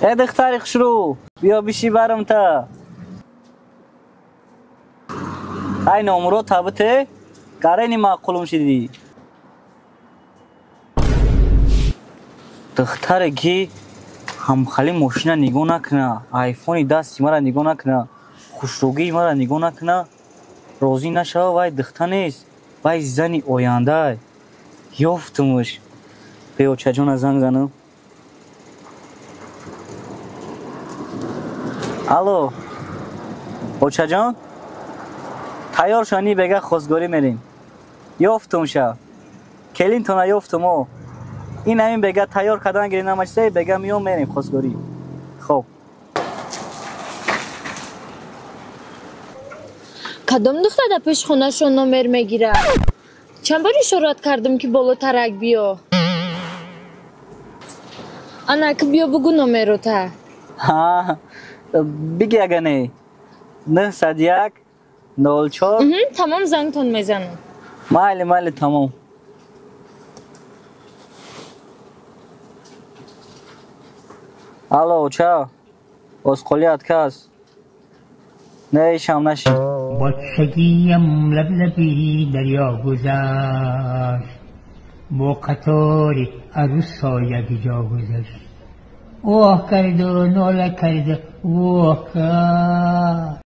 Э духтари хушрӯ, биё биши барам та. Ай номуро табите, гарени маъқулум шидӣ. Духтаре ки ҳамхали мошина нигоҳ накуна, айфони дасти мара нигоҳ накуна, хушрӯгии мара нигоҳ накуна, розӣ нашава, вай духта нест, вай зани ояндай. Ёфтумуш. Беочаҷона занг занам. Алло, очаҷон, тайёр шани, бега хостгорӣ мерем. Ёфтум ша. Келинтона ёфтум о. Ин ҳамин бега тайёр кардан гирем намачизае, бега миём мерем хостгорӣ. Хоб. Кадом духтар дар пеши хонашон номер мегирад? Чанд бор ишорат кардам, ки болотарак биё. Ана ки биё бугӯ номерота. Ҳа, биги агане. 901 04. Тамом, зангтон мезанам. Майли, майли, тамом. Алло, оча. Озқолият кас. Не, ишам нашид. Бачагиям лаблаби дарё гузашт, бо қатори арӯсо якҷо гузашт. Оҳ карду нола карду воҳ кард.